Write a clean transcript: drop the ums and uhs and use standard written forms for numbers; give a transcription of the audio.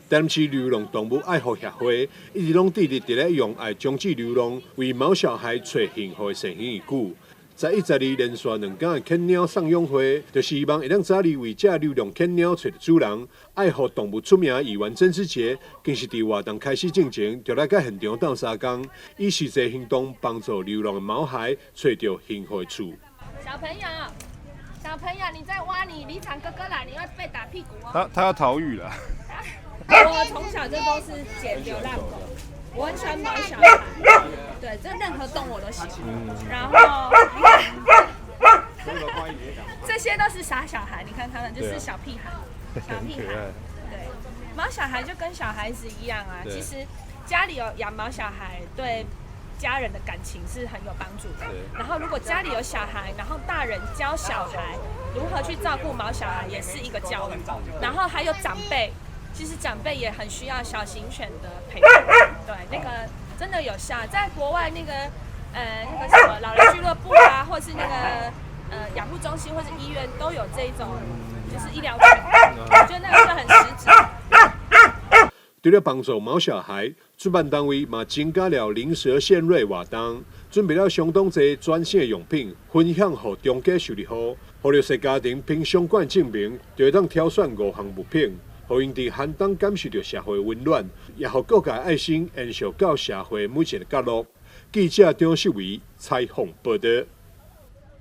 台南市流浪動物愛護協會一直攏致力佇咧用愛終止流浪，為毛小孩揣幸福的善行義舉。十一、十二連續兩工的犬貓送養會，就是希望會當早日為這流浪犬貓揣著主人。愛護動物出名的議員鄭之傑，更是佇活動開始進前就來到現場鬥相共，以實際行動幫助流浪的毛孩揣著幸福的厝。小朋友，小朋友，你在挖你里長哥哥來，你會被打屁股哦。他要逃獄了。我從小就都是撿流浪狗，我很喜歡毛小孩，對，這任何動物我都喜歡。然後你看，這些都是傻小孩，你看他們就是小屁孩，小屁孩。對，毛小孩就跟小孩子一樣啊。其實家裡有養毛小孩，對家人的感情是很有幫助的。然後如果家裡有小孩，然後大人教小孩如何去照顧毛小孩，也是一個教育。然後還有長輩。其實長輩也很需要小型犬的陪伴，對，那個真的有效。在國外那個什麼老人俱樂部啊，或是那個養護中心，或是醫院都有這種，就是醫療犬，我覺得那個是很實質。除了幫助毛小孩，主辦單位嘛增加了靈蛇獻瑞活動，準備了相當濟全新的用品，分享予中低收入戶，予弱勢家庭憑相關證明，就會當挑選五項物品。予𪜶佇寒冬感受著社會溫暖，也予各界愛心延續到社會每一個角落。記者張秀維採訪報導。